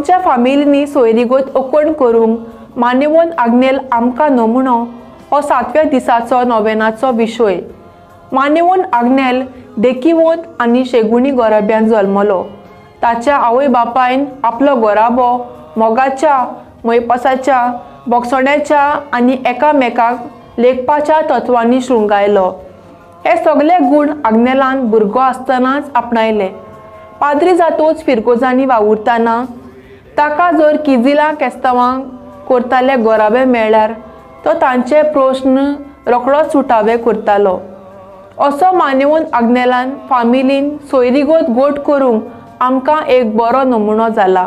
आमच्या फामिलींनी सोयरीगत ओकण करूंक मानेवंत आग्नेल आमकां नमुनो हो सातव्या दिसाचो नोवेनाचो विशय. मानेवंत आग्नेल देखीवंत आनी शेगुणी गोराब्यान जल्मलो. ताच्या आवय बापायन आपलो गोराबो मोगाच्या, मोयपासाच्या, बोगसोण्याच्या आनी एकामेकाक लेखपाच्या तत्वांनी शृंगायलो. हे सगळे गूण आग्नेलान भुरगो आसतनाच आपणायले. पाद्री जातोच फिरगोजांनी वावुरतना ताका जर किजिलां केस्तांवांक करताले गोराबे मेळ्ळ्यार तो तांचे प्रश्न रोखडोच सुटावे करतालो. असो मानेवंत आग्नेलान फामिलीन सोयरीगत गोट करूंक आमकां एक बरो नमुनो जाला.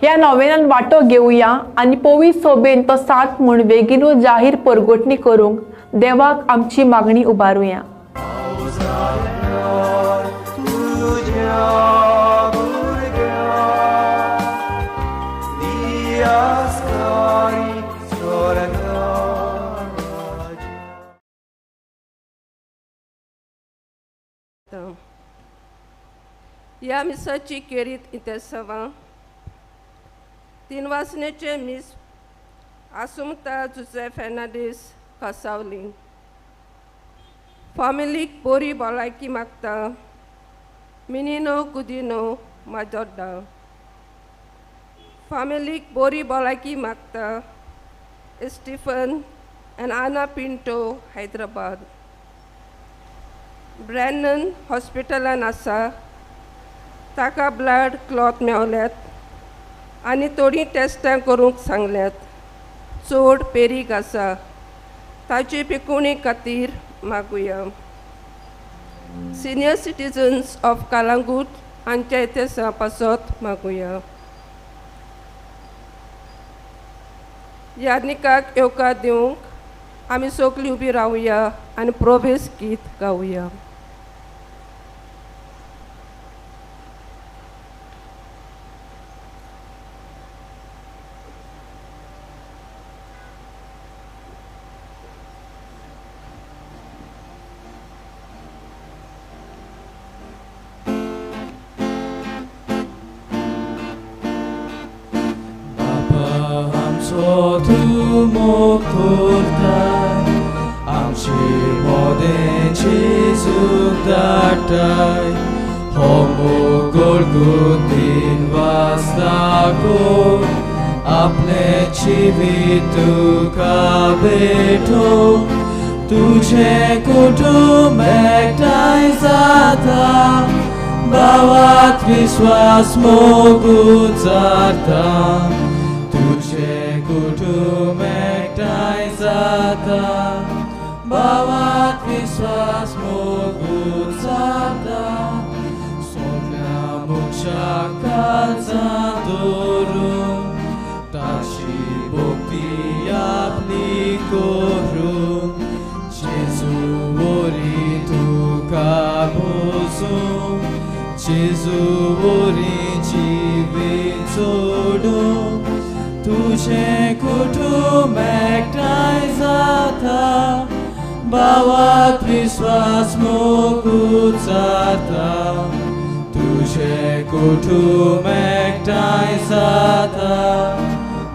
ह्या नोवेनान वांटो घेवया आनी पवित्र सोबेन तो सात म्हूण बेगीनूच जाहीर परगटणी करूंक देवाक आमची मागणी उबारुया. ह्या मिसाची केरीत इतिहासां तीन वासनेचे मीस आसुमता जुजे फेर्नांडीस कासावली. फामिलीक बरी भलायकी मागता मिनिनो कुदिनो माजोड्डा. फामिलीक बरी भलायकी मागता स्टीफन आनी आना पिंटो हैदराबाद. ब्रॅनन हॉस्पिटलान आसा, ताका ब्लड क्लॉत मेवल्यात आनी थोडीं टेस्टां करूंक सांगल्यात. चड पेरीक आसा, ताची पिकोवणी खातीर मागुया. सिनियर सिटीजन्स ऑफ कालांगूट हांच्या इतिहासा पासत मागुया. यादनिकाक येवकार दिवंक आमी सगळीं उबी रावया आनी प्रोवेस गीत गावया. तुझे कुटुंब एकठांय जाता, भावात विश्वास मोगू जाता. तुझे कुटुंब एकठांय जाता, भावात विश्वास मोगू जाता. सगळ्या मोक्षाक काळजां दवरून ताची भक्ती आपली करून जेजू वरी तुका भोजूं, जेजू वरी जिवीत सोडूं. तुझें कुटुंब एकठांय जाता, भावात विश्वास मोगू जाता. तुझें कुटुंब एकठांय जाता,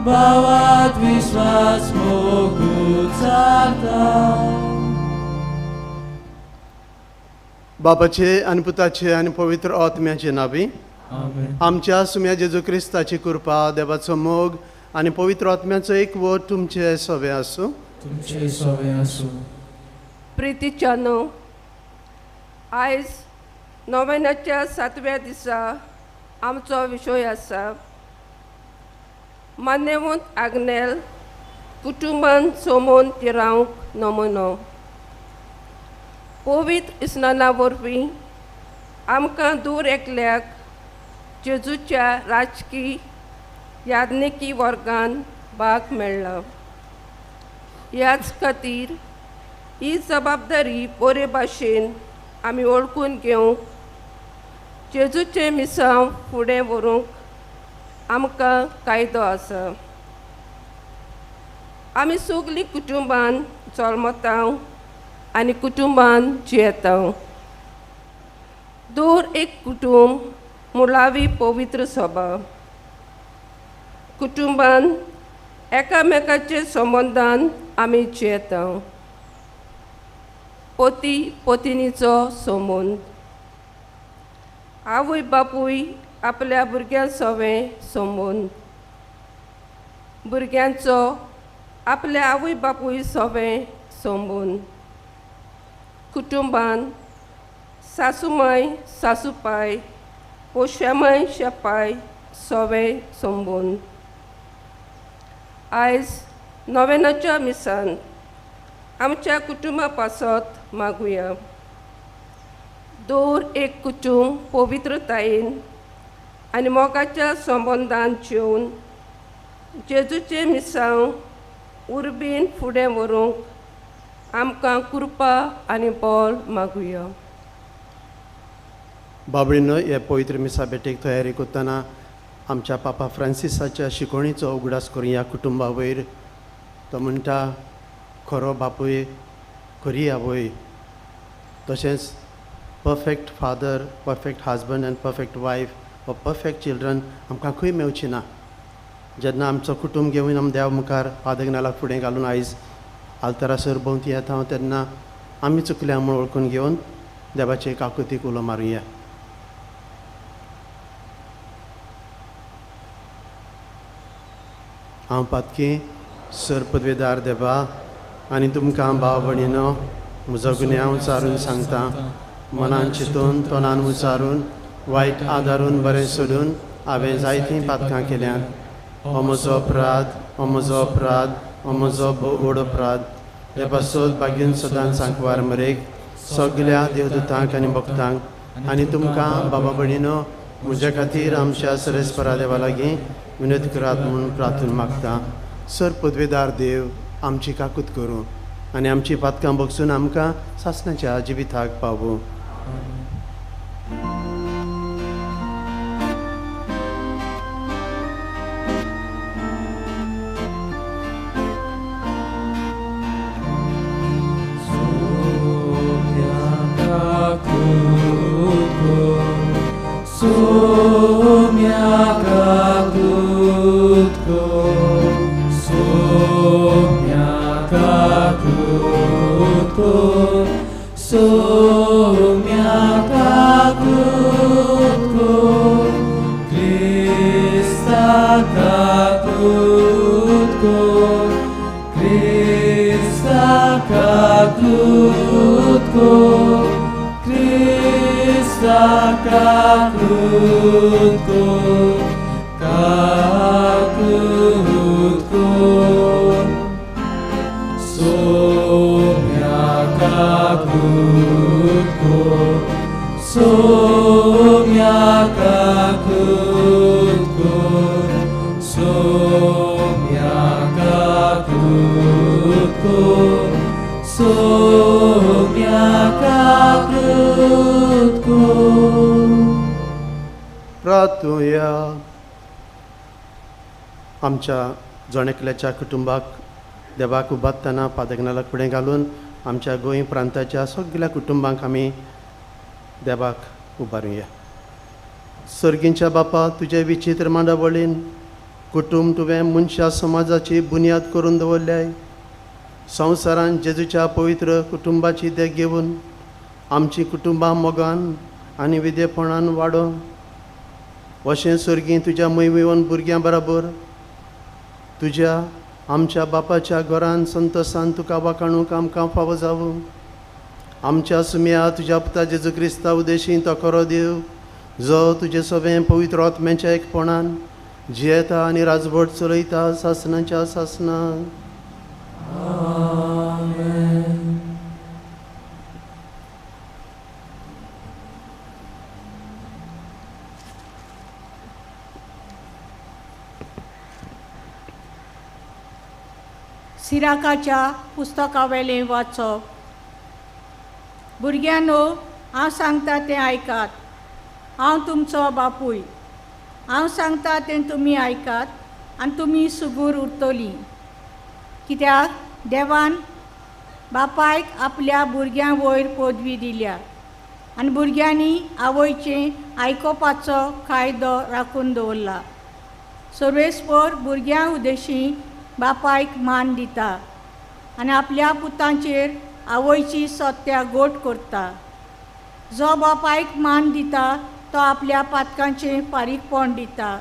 भावात विश्वास मोगू जाता. बापाचे आनी पुताचे आनी पवित्र आत्म्याचे नांवी आमच्या सुम्या जेजू क्रिस्ताची कृपा, देवाचो मोग आनी पवित्र आत्म्याचो एक वोट तुमचे सवे आसूं. तुमचे सवे आसूं. प्रितीच्यानो, आयज नोवेनाच्या सातव्या दिसा आमचो विशय आसा मान्यवंत आग्नेल कुटुंबान सोमोन तिरावंक नमुनो. पवित्र स्नाना वरवीं आमकां दूर एकल्याक जेजूच्या राजकी याज्ञिकी वर्गान भाग मेळ्ळा. ह्याच खातीर ही जबाबदारी बरे भाशेन आमी वळखून घेवंक जेजूचें मिसांव फुडें व्हरूंक आमकां कायदो आसा. आमी सगळीं कुटुंबान जल्मता आनी कुटुंबान जियेता. दर एक कुटुंब मुळावी पवित्र सभा. कुटुंबान एकामेकाचे संबंदान आमी जियेता. पती पतिनीचो संबंद, आवय बापूय आपल्या भुरग्यां सवें संबंद, भुरग्यांचो आपल्या आवय बापूय सवें संबंद, कुटुंबान सासुमाय सासूपाय पोश्यामाय शेपाय सवें संबंद. आयज नोवेनाच्या मिसान आमच्या कुटुंबा पासत मागुया. दर एक कुटुंब पवित्रतायेन आनी मोगाच्या संबंदान जेवन जेजूचें मिसांव उर्बेन फुडें व्हरूंक आमकां कृपा आनी बळ मागुया. बाबळीनो, हे पवित्र मिसा भेटेक तयारी करतना आमच्या पापा फ्रांसिसाच्या शिकवणीचो उगडास करुया कुटुंबा वयर. तो म्हणटा, खरो बापूय खरी आवय, तशेंच perfect father, perfect husband and perfect wife वा परफेक्ट चिल्ड्रन आमकां खंय मेवची ना. जेन्ना आमचो कुटुंब घेवन आमी देवा मुखार पादगनालाक फुडें घालून आयज आल्तरासर भोंवती येता तेन्ना आमी चुकल्या म्हूण वळखून घेवन देवाचे काकुतीक उलो मारुया. हांव पातकी सर पदवेदार देवा आनी तुमकां भाव भयणीनो म्हजो गुन्यांव उचारून सांगता. मनान चिंतून तोंडान उचारून वायट आदारून बरें सोडून हांवें जायतीं पातकां केल्यांत. हो म्हजो अपराध, हो म्हजो अपराध, हो म्हजो व्हड अपराध. हे पासत बागीन सदांच सांकवार मरेक सगल्या देवदूतांक आनी भक्तांक आनी तुमकां बाबा भयणीनो म्हज्या खातीर आमच्या सरेस्परा देवा लागीं विनोद करात म्हूण प्रार्थना मागता. सर पदवेदार देव आमची काकूत करूं आनी आमची पातकां बगसून आमकां सासणाच्या जिविताक पावूं. आमच्या जण एकल्याच्या कुटुंबाक देवाक उबारतना पादगनालाक फुडें घालून आमच्या गोंय प्रांताच्या सगल्या कुटुंबांक आमी देवाक उबारुया. सर्गींच्या बापा, तुजे विचित्र मांडावळीन कुटुंब तुवें मनशा समाजाची बुन्याद करून दवरल्याय. संवसारान जेजूच्या पवित्र कुटुंबाची देख घेवन आमची कुटुंबां मोगान आनी विदेपणान वाडोवन अशें सर्गीं तुज्या मैविवन भुरग्यां बराबर तुज्या आमच्या बापाच्या घरान संतोसान तुका वाखाणूंक आमकां फावो जावं. आमच्या सुम्या तुज्या पुता जेजू क्रिस्ता उदेशी तो खरो देव जो तुजे सवें पवित्र आत्म्याच्या एकपणान जियेता आनी राजवट चलयता सासणाच्या सासणान. सिराकाच्या पुस्तकावेलें वाचप. भुरग्यांनो, हांव सांगता तें आयकात. हांव तुमचो बापूय. हांव सांगता तें तुमी आयकात आनी तुमी सुगूर उरतलीं. कित्याक देवान बापायक आपल्या भुरग्यां वयर पदवी दिल्या आनी भुरग्यांनी आवयचें आयकोपाचो कायदो राखून दवरला. सर्वेस्पर भुरग्यां उदेशी बापायक मान दिता आनी आपल्या पुतांचेर आवयची सत्या गोट करता. जो बापायक मान दिता तो आपल्या पातकांचें फारीकपण दिता.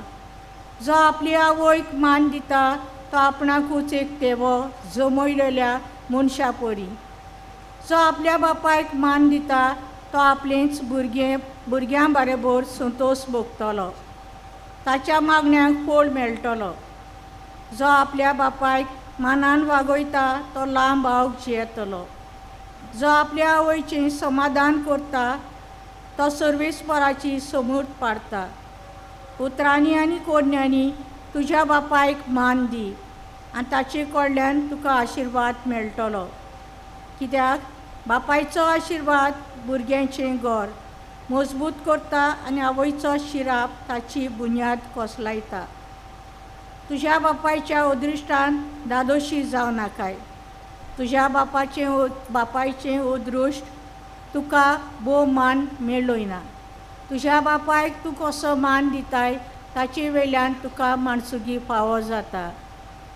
जो आपली आवयक मान दिता तो आपणाकूच एक तेवो जमयलेल्या मनशा परी. जो आपल्या बापायक मान दिता तो आपलेंच भुरग्यां बरोबर संतोश भोगतलो, ताच्या मागण्यांक फळ मेळटलो. जो आपल्या बापायक मानान वागयता तो लांब आवक जियेतलो. जो आपल्या आवयचें समाधान करता तो सर्वेस्पराची समूर्त पाडता. उतरांनी आनी कोरण्यांनी तुज्या बापायक मान दी आनी ताचे कडल्यान तुका आशिर्वाद मेळटलो. कित्याक बापायचो आशिर्वाद भुरग्यांचें घर मजबूत करता आनी आवयचो शिराप ताची बुन्याद कोसलायता. तुज्या बापायच्या अदृश्टान दादोशी जावं नाकाय. तुज्या बापायचें अदृश्ट तुका भोव मान मेळयना. तुज्या बापायक तूं कसो मान दिताय ताचे वयल्यान तुका माणसुगी फावो जाता.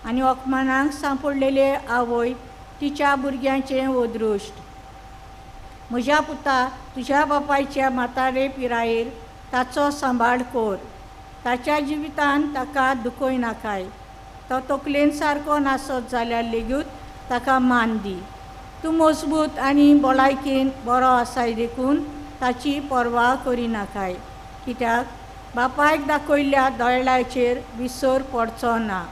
आनी अपमानाक सांपडलेले आवय तिच्या भुरग्यांचें अदृश्ट. म्हज्या पुता, तुज्या बापायच्या म्हातारे पिरायेर ताचो सांबाळ कर. ताच्या जिवितान ताका दुखय नाकाय. तो तकलेन सारको नासत जाल्यार लेगीत ताका मान दी. तूं मजबूत आनी भलायकेन बरो आसाय देखून ताची पर्वा करिनाकाय. कित्याक बापायक दाखयल्ल्या दोळ्याचेर विसर पडचो ना.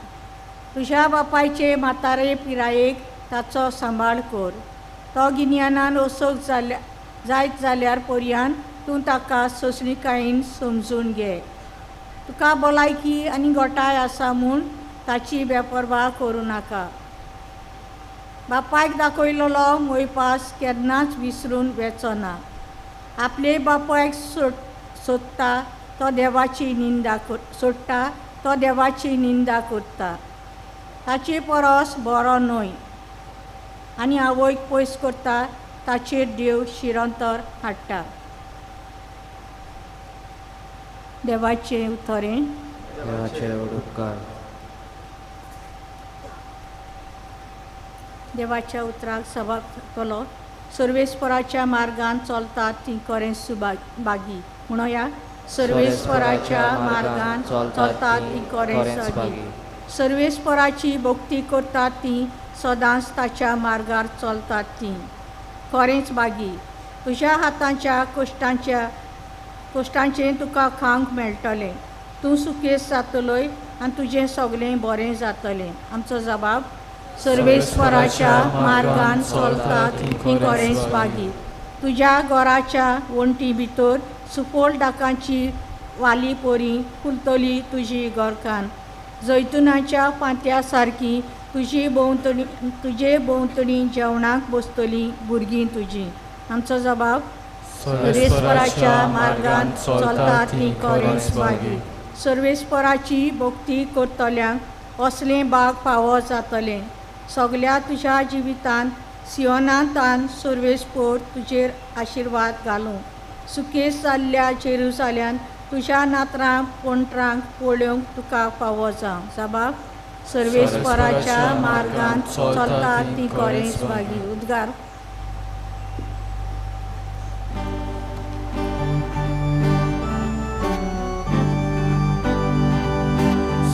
तुज्या बापायचे म्हातारे पिरायेक ताचो सांबाळ कर. तो गिन्यानान असोक जायत जाल्यार पर्यान तूं ताका सोंसणीकायेन समजून घे. तुका भलायकी आनी गोठाय आसा म्हूण ताची बेपर्वा करूं नाका. बापायक दाखयलेलो मोयपास केन्नाच विसरून वचो ना. आपले बापायक सोदता तो देवाची निंदा सोडटा तो देवाची निंदा करता. ताचे परस बरो न्हय आनी आवयक पयस करता ताचेर देव शिरंतर हाडटा. देवाचें उतरें. देवाचे उपकार. देवाच्या उतराक सभाग जातलो. सर्वेस्पराच्या मार्गान चलतात ती खरें सुभागी म्हणोया. सर्वेस्पराच्या मार्गान चलतात ती खरें भागी. सर्वेस्पराची भक्ती करतात ती सदांच ताच्या मार्गार चलतात ती खरेंच भागी. तुज्या हातांच्या कश्टांचें तुका खावंक मेळटलें. तूं सुखेस्त जातलोय आनी तुजें सगळें बरें जातलें. आमचो जबाब सर्वेस्पराच्या मार्गान चलतात ती खरेंच भागी. तुज्या घराच्या वण्टी भितर सुफोल डाकांची वाली परी फुलतली तुजी घरकान्न. जैतुनाच्या फांत्या सारकी तुजी भोंवतणी तुजे भोंवतणी जेवणाक बसतली भुरगीं तुजी. आमचो जबाब सर्वेस्पराच्या मार्गान चलतात ती खरेंच भागी. सर्वेस्पराची भक्ती करतल्यांक असलें बाग फावो जातलें. सगल्या तुज्या जिवितांत सियोनांतान सर्वेस्पर तुजेर आशिर्वाद घालूं. सुखेस्त जाल्ल्या जेरुजाल्यान तुज्या नातरांक पोंटरांक पळोवंक तुका फावो जावं. जबाब सर्वेस्पराच्या मार्गान चलतात ती खरेंच भागी. उद्गार.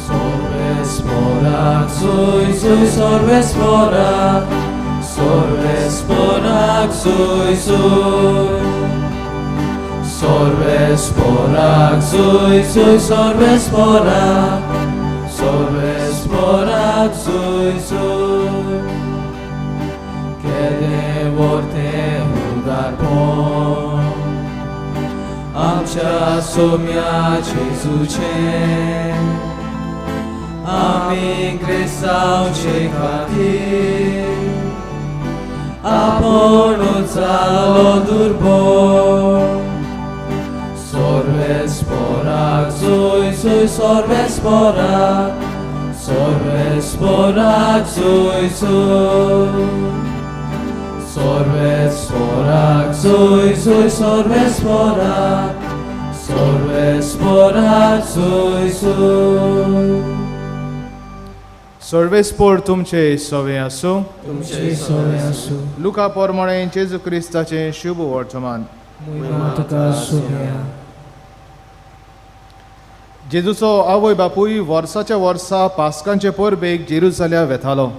सर्वेस्पराक सर्वेस्पराक जोय जोय सर्वेस्पराक जोय जोय सर्वेस्पराक सर्वेस्पराक जोय जोय केदें व्हडलें उदारपण आमच्या सोम्या जेजूचें. आमी क्रिस्तांवचे खातीर आपूण जालो दुर्बळ. सर्वेस्पराक जोय जोय सर्वेस्पराक सर्वेस्पराक जोय जोय सर्वेस्पराक जोय जोय सर्वेस्पराक सोर्वेस्पोराक सोय सोय. सर्वेस्पोर तुमचे सवे आसूं. तुमचे सोवे आसूं. लुका पोरमोणे जेजू क्रिस्ताचें शुभ वर्तमान. मोहिमा तुका सोव्या. जेजूचो आवय बापूय वर्साच्या वर्सा पास्कांचे परबेक जेरुजाल्या वेतालो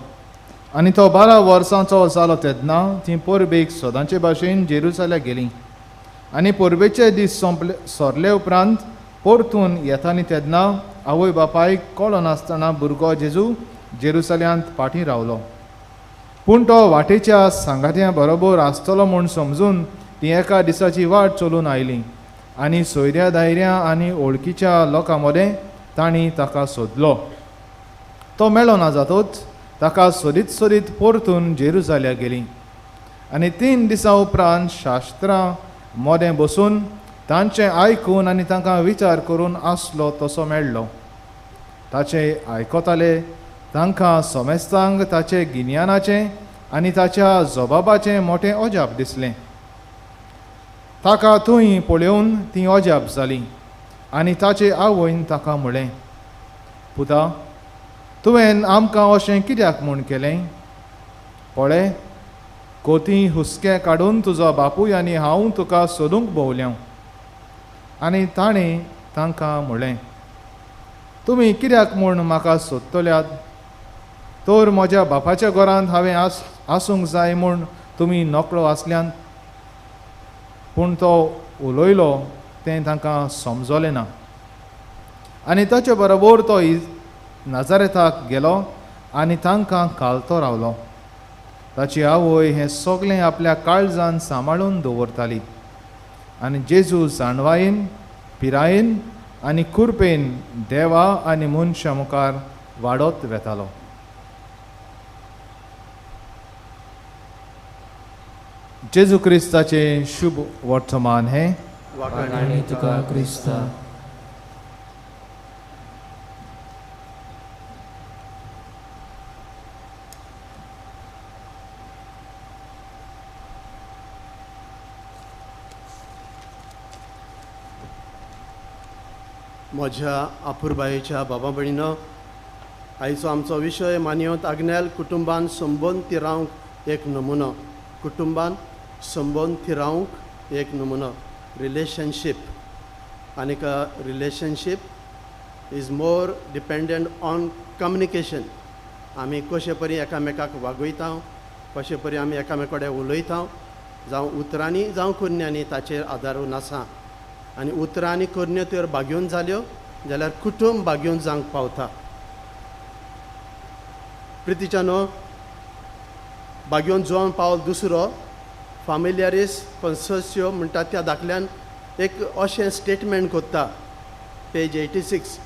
आनी तो 12 वर्सांचो जालो तेन्ना ती परबेक सदांचे भाशेन जेरुजाल्या गेली आनी परबेचे दीस सोंपले सरले उपरांत परतून येताली तेन्ना आवय बापायक कळनासतना भुरगो जेजू जेरुजाल्यांत फाटीं रावलो. पूण तो वाटेच्या सांगात्या बरोबर आसतलो म्हूण समजून ती एका दिसाची वाट चलून आयली आनी सोयऱ्या दायऱ्या आनी ओळखीच्या लोकां मदें तांणी ताका सोदलो. तो मेळो ना जातूच ताका सोदीत सोदीत परतून जेरुजाल्या गेली आनी 3 दिसां उपरांत शास्त्रां मदें बसून तांचें आयकून आनी तांकां विचार करून आसलो तसो मेळ्ळो. ताचें आयकताले तांकां समेस्तांक ताचें गिन्यानाचें आनी ताच्या जबाबाचें मोटें अजाप दिसलें. ताका थंय पळोवन ती अजाप जाली आनी ताचे आवयन ताका म्हळें, पुता, तुवें आमकां अशें कित्याक म्हूण केलें? पळय, कोती हुस्के काडून तुजो बापूय आनी हांव तुका सोदूंक भोंवल्या. आनी ताणें तांकां म्हळें, तुमी कित्याक म्हूण म्हाका सोदतल्यात? तर म्हज्या बापाच्या घरांत हांवें आसूंक जाय म्हूण तुमी नकळो आसल्यान. पूण तो उलयलो तें तांकां समजलें ना. आनी ताचे बरोबर तो नाजारेताक गेलो आनी तांकां घालतो रावलो. ताची आवय हें सगळें आपल्या काळजान सांबाळून दवरताली आनी जेजू जाणवायेन, पिरायेन आनी कुरपेन देवा आनी मनशां मुखार वाडत वेतालो. जेजू क्रिस्ताचें शुभ वर्तमान हें. वाखाणणी तुका क्रिस्ता. म्हज्या आपुरबायेच्या बाबा भयणीनो, आयचो आमचो विशय मान्यवंत आग्नेल कुटुंबान संबंद थिरावंक एक नमुनो. कुटुंबान संबंद थिरावंक एक नमुनो, रिलेशनशीप. आनीक relationship is more dependent on communication. आमी कशे परी एकामेकाक वागयता, कशे परी आमी एकामेका कडेन उलयता, जावं उतरांनी जावं करण्यांनी ताचेर आदारून आसा. आनी उतरां आनी करण्यो तर बागयोवन जाल्यो जाल्यार कुटुंब बागयोवन जावंक पावता. प्रितीच्यानो, बागयोवन जावन पावल दुसरो फामिलियरीस कन्सर्सियो म्हणटा त्या दाखल्यान एक अशें स्टेटमेंट कोत्ता, पेज 86,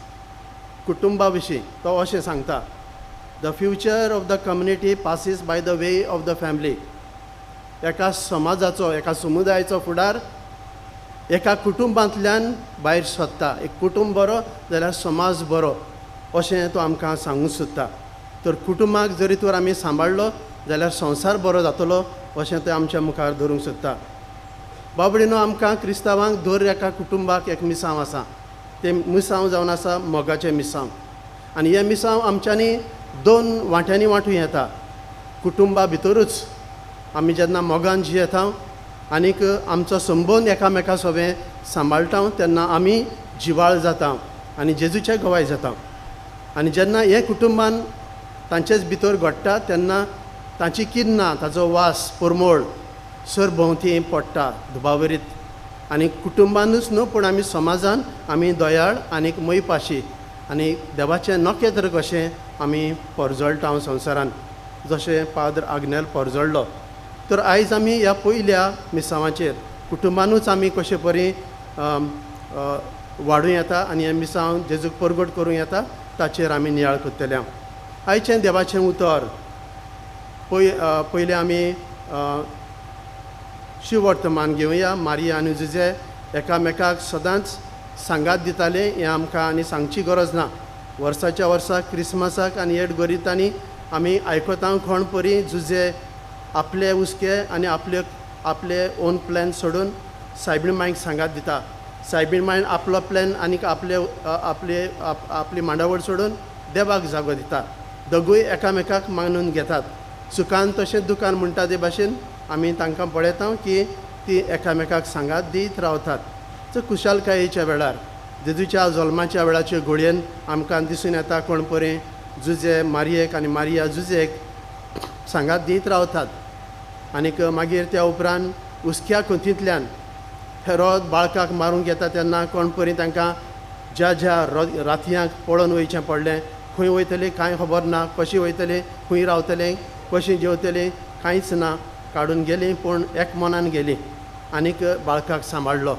कुटुंबा विशीं तो अशें सांगता, the future of the community passes by the way of the family. एका समाजाचो, एका समुदायाचो फुडार एका कुटुंबांतल्यान भायर सोदता. एक कुटुंब बरो जाल्यार समाज बरो अशें तो आमकां सांगूंक सोदता. तर कुटुंबाक जरी तर आमी सांबाळ्ळो जाल्यार संवसार बरो जातलो अशें तें आमच्या मुखार धरूंक सोदता. बाबडीनो, आमकां क्रिस्तांवांक दर एका कुटुंबाक एक मिसांव आसा. तें मिसांव जावन आसा मोगाचें मिसांव. आनी हें मिसांव आमच्यांनी 2 वांट्यांनी वांटूं येता. कुटुंबा भितरूच आमी जेन्ना मोगान जियेता आनीक आमचो संबंद एकामेका सोबें सांबाळटा तेन्ना आमी जिवाळ जाता आनी जेजूचे गवाय जाता. आनी जेन्ना हें कुटुंबान तांचेच भितर घडटा तेन्ना तांची किन्नां, ताचो वास परमळ सरभोंवती पडटा दुबावरीत. आनी कुटुंबानूच न्हू पूण आमी समाजान आमी दयाळ आनीक मोयपाशी आनी देवाचें नखेत्र कशें आमी परजळटा संवसारान, जशें पाद्र आग्नेल परजळ्ळो. तर आयज आमी ह्या पयल्या मिसांवाचेर कुटुंबानूच आमी कशे परी वाडूं येता आनी हें मिसांव जेजूक परगट करूं येता ताचेर आमी नियाळ करतले. आयचें देवाचें उतर पयलें आमी शिववर्तमान घेवया. मारिया आनी जुजे एकामेकाक सदांच सांगात दिताले, हें आमकां आनी सांगची गरज ना. वर्साच्या वर्सा क्रिसमसाक आनी हेर गरितांनी आमी आयकता कोण परी जुजे आपले हुस्के आनी आपले आपले ओन प्लॅन सोडून सायबीण मांयक सांगात दिता. सायबीण मायन आपलो प्लॅन आनीक आपले आपले आपली मांडावळ सोडून देवाक जागो दिता. दोगूय एकामेकाक मानून घेतात. सुखान तशें दुकान म्हणटा ते भाशेन आमी तांकां पळयता की ती एकामेकाक सांगात दीत रावतात. सो खुशालकायेच्या वेळार जेजूच्या जल्माच्या वेळाचे घोळयेन आमकां दिसून येता कोण परे जुजे मारयेक आनी मारिया जुजेक सांगात दीत रावतात. आनीक मागीर त्या उपरांत हुस्क्या कोंतींतल्यान हेरोद बाळकाक मारूंक येता तेन्ना कोण परी तांकां ज्या ज्या रातयांक पळोवन वयचें पडलें. खंय वयतली कांय खबर ना, कशी वयतली, खंय रावतली, कशी जेवतली कांयच ना. काडून गेलीं पूण एक मनान गेलीं आनीक बाळकाक सांबाळ्ळो.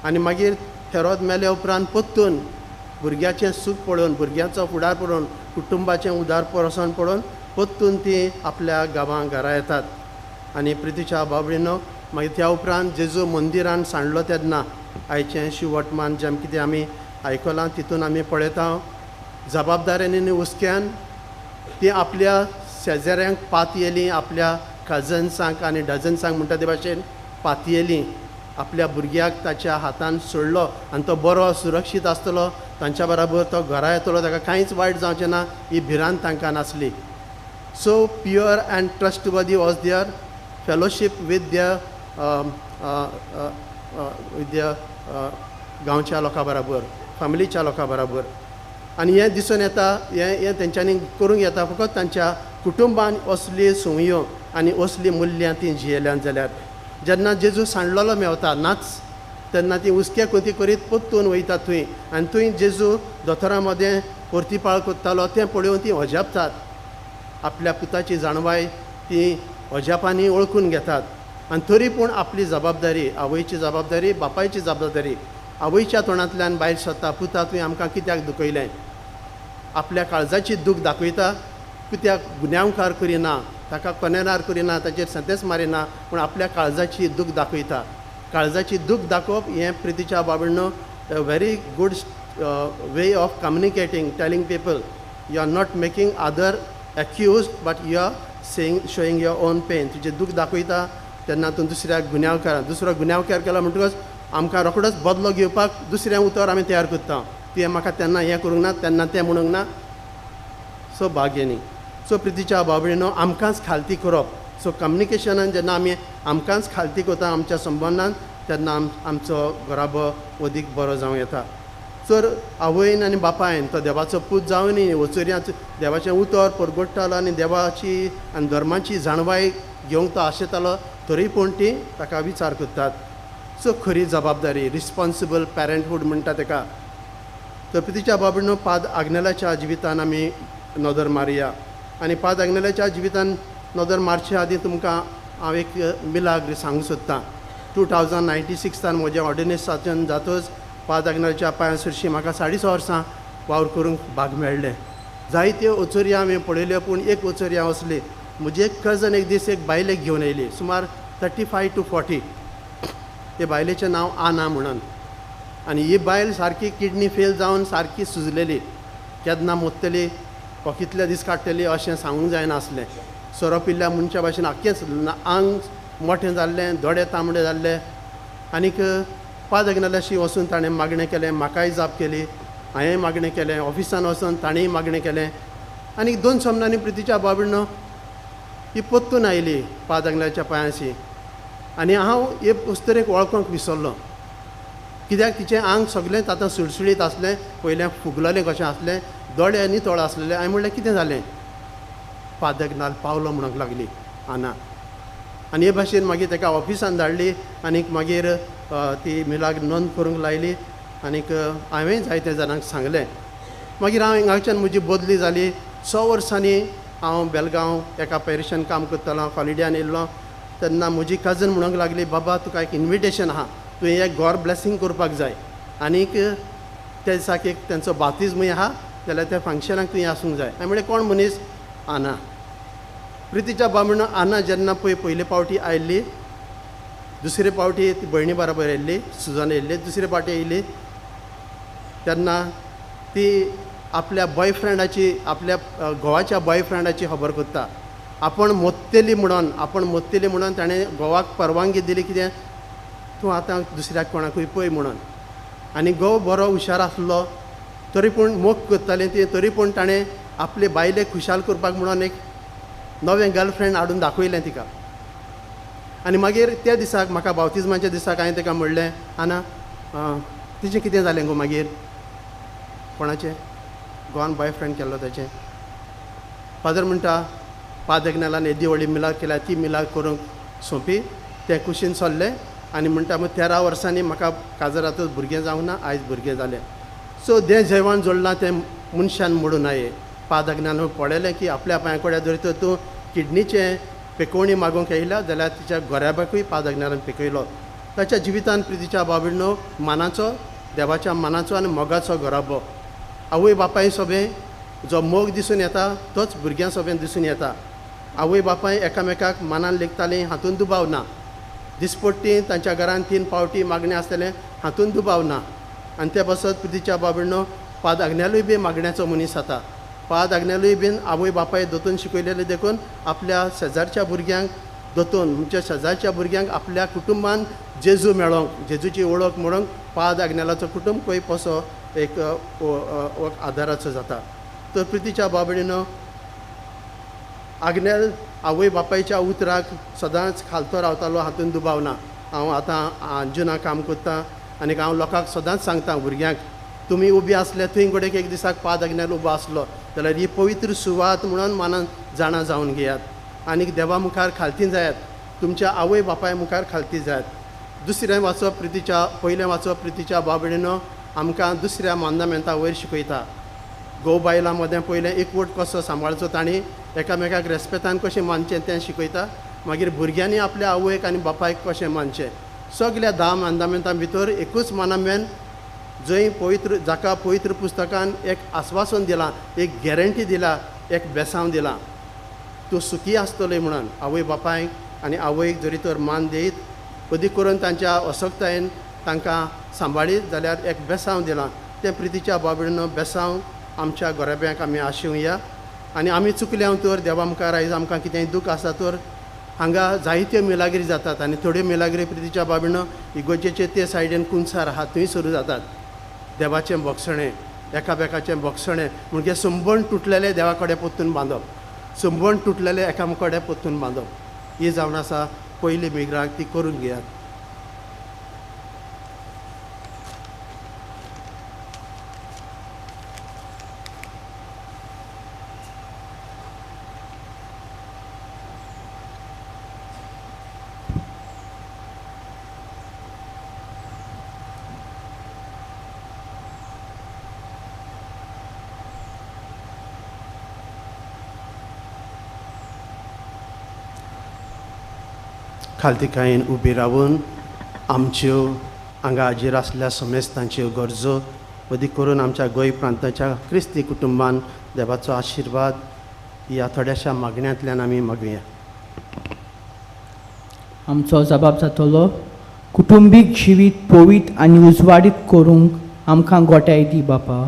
आनी मागीर हेरोद मेल्या उपरांत परतून भुरग्याचें सूख पळोवन, भुरग्यांचो फुडार पळोवन, कुटुंबाचें उदार परसण पळोवन परतून ती आपल्या गांवां घरा येतात. आनी प्रितीच्या बाबडीनो मागीर त्या उपरांत जेजू मंदिरान सांडलो तेन्ना आयचें शिवटमान जें कितें आमी आयकलां तितून आमी पळयता जबाबदाऱ्यांनी हुस्क्यान ती आपल्या शेजाऱ्यांक पातयेली, आपल्या कजन्सांक आनी डजन्सांक म्हणटा ते भाशेन पातयेली. आपल्या भुरग्याक ताच्या हातान सोडलो आनी तो बरो सुरक्षीत आसतलो, तांच्या बराबर तो घरा येतलो, ताका कांयच वायट जावचें ना ही भिरांत तांकां नासली. So pure and trustworthy was their fellowship with their गांवच्या लोकां बराबर, फॅमिलीच्या लोकां बराबर. आनी हें दिसून येता, हें हें तेंच्यांनी करूंक येता फकत तांच्या कुटुंबान असली संवयो आनी असली मुल्यां तीं जियेल्यान जाल्यार. जेन्ना जेजू सांडलेलो मेवता नाच तेन्ना ती हुस्क्या कोती करीत परतून वयता थंय आनी थंय जेजू दोतोरा मदें परतीपाळ करतालो तें पळोवन ती अजापतात. आपल्या पुताची जाणवाय ती अजापांनी वळखून घेतात. आनी तरी पूण आपली जबाबदारी, आवयची जबाबदारी, बापायची जबाबदारी आवयच्या तोंडांतल्यान भायर सरता, पुता तुवें आमकां कित्याक दुखयलें. आपल्या काळजाची दूख दाखयता, कित्याक गुन्यांवकार करिना, ताका कनेनार करिना, ताचेर संतेस मारिना, पूण आपल्या काळजाची दूख दाखयता. काळजाची दूख दाखोवप हें प्रितीच्या बाबडनो a very good way of communicating, telling people you are not making other accused but you are saying showing your own pain. तुजें दूख दाखयता तेन्ना तूं दुसऱ्याक गुन्यांवकार, दुसरो गुन्यांवकार केलो म्हणटकच आमकां रोखडोच बदलो घेवपाक दुसरें उतर आमी तयार करता, तुवें म्हाका तेन्ना हें करूंक ना, तेन्ना तें म्हणूंक ना. सो बागेनी सो प्रितीच्या बाबडीनो आमकांच खालती करप. सो कम्युनिकेशनान जेन्ना आमी आमकांच खालती करता आमच्या संबंदान तेन्ना आमचो घराबो अदीक बरो जावं येता. तर आवयन आनी बापायन तो देवाचो पूत जावनय वचोरयाच देवाचें उतर परगट्टालो आनी देवाची आनी धर्माची जाणवाय घेवंक तो आशेतालो, तरी पूण ती ताका विचार करतात. सो खरी जबाबदारी, रिस्पोन्सिबल पॅरंटहूड म्हणटा तेका. तर प्रितीच्या बाबडीनो पाद आग्नेलाच्या जिवितान आमी नदर मारुया. आनी पाद आग्नेलाच्या जिवितान नदर मारचे आदीं तुमकां हांव एक मिलाग्र सांगूंक सोदतां. 2096 म्हजें ऑर्डिनेशन जातच पाद आग्नेलाच्या पांयां सरशी म्हाका 6.5 वर्सां वावर करूंक भाग मेळ्ळें. जायत्यो ओचोरयो हांवें पळयल्यो पूण एक ओचोरया असली, म्हजी एक कजन एक दीस एक बायलेक घेवन येयली, सुमार 35 to 40. ते बायलेचें नांव आना म्हणून. आनी ही बायल सारकी किडनी फेल जावन सारकी सुजलेली, केन्ना मोत्तली वा कितले दीस काडटली अशें सांगूंक जायनासलें. सोरो पिल्ल्या मनशा भाशेन आख्खेंच आंग मोठें जाल्लें, दोळे तांबडे जाल्ले. आनीक पाद आग्नेलाशी वचून ताणें मागणें केलें, म्हाकाय जाप केली, हांवें मागणें केलें, ऑफिसान वचून ताणेंय मागणें केलें. आनी 2 सोमनांनी प्रितीच्या बाबडीनो ही परतून आयली पाद आग्नेलाच्या पांयांशी. आनी हांव हे अस्तुरेक वळखूंक विसरलो, कित्याक तिचें आंग सगळेंच आतां सुळसुळीत आसलें, पयलें फुगलेलें कशें आसलें, दोळे नितळ आसलेले. हांवें म्हणलें कितें जालें? पाद आग्नेल पावलो म्हणूंक लागली आना. आनी हे भाशेन मागीर ताका ऑफिसान धाडली आनीक मागीर ती मिलाग्र नोंद करूंक लायली. आनीक हांवें जायते जाणांक सांगलें. मागीर हांव हांगाच्यान म्हजी बदली जाली. 6 वर्सांनी हांव बेलगांव एका पेरिशन काम करतालो, हॉलिडेन येयल्लो. तेन्ना म्हजी कजन म्हणूंक लागली, बाबा तुका एक इन्विटेशन आहा, तुवें एक गॉड ब्लेसींग करपाक जाय आनीक त्या दिसाक एक तेंचो बातिज्मूय आहा जाल्यार त्या फंक्शनाक तुवें आसूंक जाय. हांवें म्हणलें कोण मनीस? आना. प्रितीच्या बामण आना जेन्ना पळय पयले पावटी आयिल्ली, दुसरे पावटी ती भयणी बराबर येयल्ली, सुजन येयल्ली, दुसरे पावटी येयली तेन्ना ती आपल्या बॉयफ्रेंडाची, आपल्या घोवाच्या बॉयफ्रेंडाची खबर करता. आपण मोत्तेली म्हणून, आपण मोत्तेली म्हणून ताणें घोवाक परवानगी दिली कितें तूं आतां दुसऱ्याक कोणाकूय पळय म्हणून. आनी घोव बरो हुशार आसलो तरी पूण मोग करतालें ती, तरी पूण ताणें आपले बायलेक खुशाल करपाक म्हणून एक नवें गर्लफ्रेंड हाडून दाखयलें तिका. आनी मागीर त्या दिसाक म्हाका बावतिज्माच्या दिसाक हांवें ताका म्हणलें, आना तिचें कितें जालें गो मागीर? कोणाचें? गोवान बॉयफ्रेंड केल्लो ताचें. फादर म्हणटा पादग्नालान येदी व्हडली मिलाग केल्या, ती मिलाग करूंक सोंपी. तें कुशीन सरलें आनी म्हणटा मग 13 वर्सांनी म्हाका काजरातच भुरगें जावंक ना, आयज भुरगें जालें. सो दें जेवण जोडलां तें मनशान मोडूं नये. पादग्नान पळयलें की आपल्या पांया कडेन जर तर तूं किडनीचें पेकोवणी मागूंक येयल्या जाल्यार तिच्या गोऱ्याबाकूय पादग्नान पेकयलो. ताच्या जिवितान प्रितीच्या बाबीनो मानाचो, देवाच्या मानाचो आनी मोगाचो घराबो. आवय बापाय सोबें जो मोग दिसून येता तोच भुरग्यां सोबें दिसून येता. आवय बापाय एकामेकाक मानान लेखतालीं हातूंत दुबाव ना. दिसपट्टी तांच्या घरान 3 फावटी मागणें आसतलें हातूंत दुबाव ना. आनी ते पासत प्रितीच्या बाबीनो पाद आग्नेलूय बी मागण्याचो मनीस जाता. पाद आग्नेलूय बीन आवय बापाय दोतून शिकयलेले देखून आपल्या शेजारच्या भुरग्यांक दोतून, म्हणजे शेजारच्या भुरग्यांक आपल्या कुटुंबान जेजू मेळोंक, जेजूची वळख मेळोंक पाद आग्नेलाचो कुटुंब पळय पोसो एक आदाराचो जाता. तर प्रितीच्या बाबडीनो आग्नेल आवय बापायच्या उतराक सदांच खालतो रावतालो हातूंत दुबाव ना. हांव आतां अंजुना काम करतां आनी हांव लोकांक सदांच सांगता भुरग्यांक, तुमी उबी आसले थंय घडयेक एक दिसाक पाद आग्नेल उबो आसलो जाल्यार ही पवित्र सुवात म्हणून मानान जाणा जावन घेयात आनी देवा मुखार खालती जायात, तुमच्या आवय बापाय मुखार खालती जायात. दुसरें वाचप प्रितीच्या, पयलें वाचप प्रितीच्या बाबडीनो आमकां दुसऱ्या मांदामेंता वयर शिकयता. घोव बायलां मदें पयलें एकवट कसो सांबाळचो, तांणी एकामेकाक रेस्पेतान कशें मानचें तें शिकयता. मागीर भुरग्यांनी आपल्या आवयक आनी बापायक कशें मानचें. सगल्या 10 मांदामेंतां भितर एकूच मानामेन जंय पवित्र, जाका पवित्र पुस्तकान एक आस्वासन दिलां, एक गॅरंटी दिला, एक बेसांव दिलां, तूं सुखी आसतलो म्हणून. आवय बापायक आनी आवयक जरी तर मान दीत अदीक करून तांच्या असक्तायेन तांकां सांबाळीत जाल्यार एक बेसांव दिलां. तें प्रितीच्या बाबडीनो बेसांव आमच्या गोरेब्यांक आमी आशिवया. आनी आमी चुकल्या तर देवा मुखार आयज आमकां कितेंय दूख आसा तर हांगा जायत्यो मिलाग्री जातात आनी थोड्यो मिलाग्री प्रितीच्या बाबीनो इगोजेचे ते सायडीन कुंसार आहा थंय सुरू जातात. देवाचें भोगसणें, एकामेकाचें भोगसणें म्हणजे संबंद तुटलेले देवा कडेन परतून बांदप, संबंद तुटलेले एकामेका कडेन परतून बांदप, ही जावन आसा पयली मिग्राक, ती करून घेयात. खालतीकायेन उबी रावन आमच्यो हांगा हाजीर आसल्या समेस्तांच्यो गरजो अदीक करून आमच्या गोंय प्रांताच्या क्रिस्ती कुटुंबान देवाचो आशिर्वाद ह्या थोड्याशा मागण्यांतल्यान आमी मागुया. आमचो जबाब जातलो, कुटुंबीक जिवीत पवित्र आनी उजवाडीत करूंक आमकां गोट्याय दी बापा.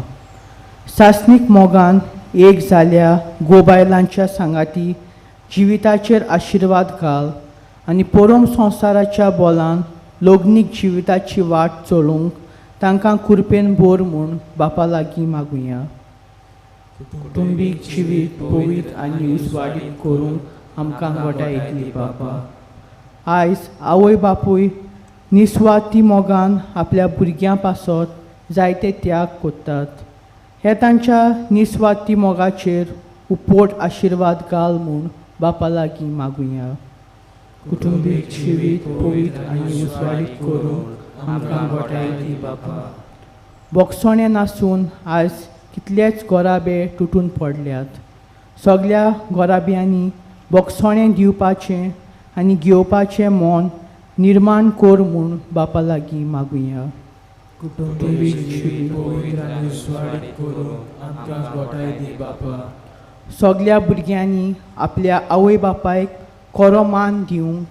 सासणीक मोगान एक जाल्या गोबायलांच्या सांगाती जिविताचेर आशिर्वाद घाल आनी पोरोम संवसाराच्या बोलान लग्नीक जिविताची वाट चलोवंक तांकां कुरपेन बोर म्हूण बापा लागीं मागुया. कुटुंबीक जिवीत पवित्र आनी उजवाडीत करूंक आमकां गोट्या येतली बापा. आयज आवय बापूय निस्वार्थी मोगान आपल्या भुरग्यां पासत जायते त्याग करतात. हे तांच्या निस्वार्थी मोगाचेर उपोट आशिर्वाद घाल म्हूण बापा लागीं मागुया. कुटुंबीक जिवीत पवित्र आनी उजवाडीत करूंक आमकां गोठाय दी बापा. बोगसोणें नासून आयज कितलेच गोराबे तुटून पडल्यात. सगल्या गोराब्यांनी बोगसोणें दिवपाचें आनी घेवपाचें मन निर्माण कर म्हूण बापा लागीं मागुया. कुटुंबीक जिवीत पवित्र आनी उजवाडीत करूंक आमकां गोठाय दी बापा. सगल्या भुरग्यांनी आपल्या आवय बापायक कोरो मान दिवंक,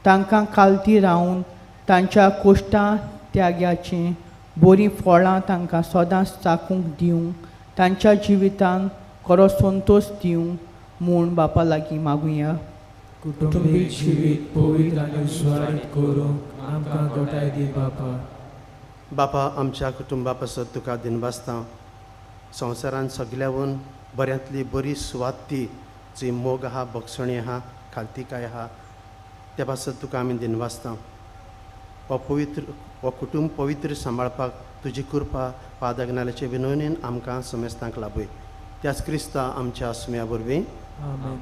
तांकां खालती रावन तांच्या कोश्टां त्यागाचें बरीं फळां तांकां सदांच चाकूंक दिवंक, तांच्या जिवितान कोरो संतोश दिवंक म्हूण बापा लागीं मागुया. कुटुंबीक जिवीत पवित्र आनी उजवाडीत करूंक आमकां गोठाय दी बापा. बापा, आमच्या कुटुंबा पासत तुका दिनवासता। संवसारान सगल्यावून बऱ्यांतली बरी सुवात ती जी मोग आहा, बक्षणी आहा, खालतीकाय आहा, त्या पासत तुका आमी दिनवासता। हो पवित्र हो कुटुंब पवित्र सांबाळपाक तुजी कृपा पादगनाल्याचे विनवणीन आमकां समेस्तांक लाभय। त्याच क्रिस्ता आमच्या सुम्या वरवीं आमेन।